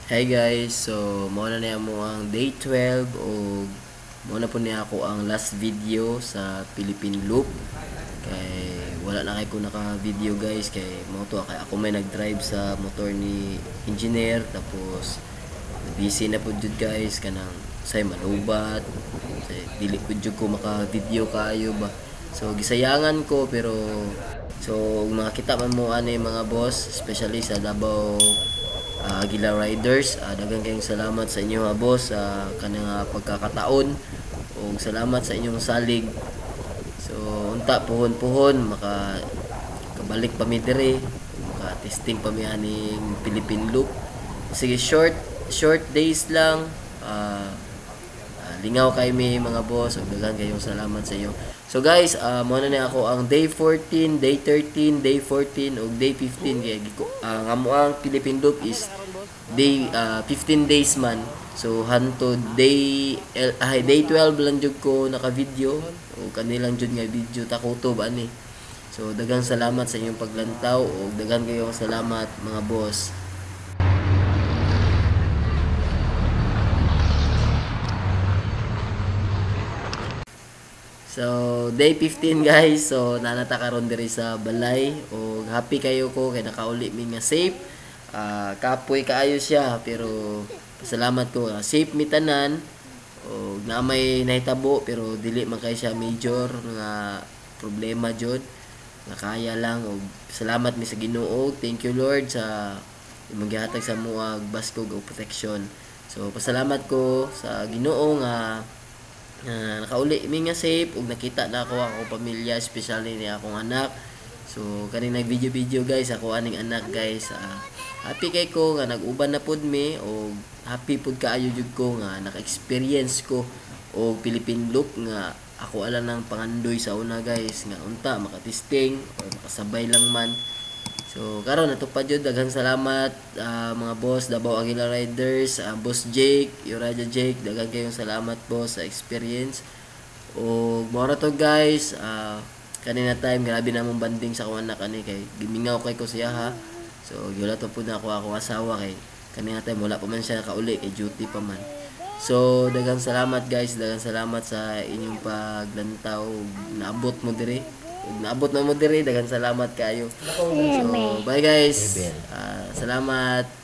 Hi guys, so mao na niya mo ang day 12 o mao na po niya ako ang last video sa Philippine Loop kay wala na kay ko naka video guys, kay mao to kay ako may nag-drive sa motor ni engineer, tapos busy na pud jud guys, kanang say malubat, say dili pud jud ko maka video kaayo ba. So gisayangan ko, pero so makita man mo ani mga boss, especially sa Davao Agila Riders, daghan kayong salamat sa inyo mga boss sa kanang pagkakataon ug salamat sa inyong salig. So unta puhon-puhon maka kabalik pa mi diri, maka testing pa mi aning Philippine Loop. Sige, short short days lang, lingaw kay mi mga boss ug daghan kayong salamat sa inyo. So guys, mao na ni ako ang day 14, day 13, day 14 ug day 15 kay ang amoang Philippine Loop is day 15 days man. So hantod day day 12 lang jud ko naka-video o kanilang jud nga video takutob ani. So daghang salamat sa inyong paglantaw ug daghan kayong salamat mga boss. So day 15 guys, so nanata karon diri sa balay ug happy kayo ko kay nakauli mi nga safe. Kapoy kaayo siya pero pasalamat ko safe mi tanan ug na may nahitabo pero dili man kay siya major nga problema jud, nakaya lang ug salamat mi sa Ginoo. Thank you Lord sa imong gihatag sa amoa baskog ug protection. So pasalamat ko sa Ginoo nga nakauli mi nga safe ug nakita na ako akong pamilya, especially ni akong anak. So kaning nag-video-video guys, ako aning anak guys, happy kay ko nga nag-uban na pud mi ug happy pud kaayo jud ko nga naka-experience ko og Philippine Loop nga ako ala nang pangandoy sa una guys nga unta makatesting or makasabay lang man. So karon natupad jud, daghang salamat mga boss Davao Agila Riders, Boss Jake, Yuraja Jake, daghang kayong salamat boss sa experience. Og mao ra to guys, kanina time grabe na mong banding sa akong anak ani kay gimingaw kay ko siya ha. So giula to pud na ako akong asawa kay kanina time wala pa man siya nakauli kay duty pa man. So daghang salamat guys, daghang salamat sa inyong paglantaw, naabot mo diri. Ug naabot na mo diri, daghang salamat kaayo. So bye guys. Salamat.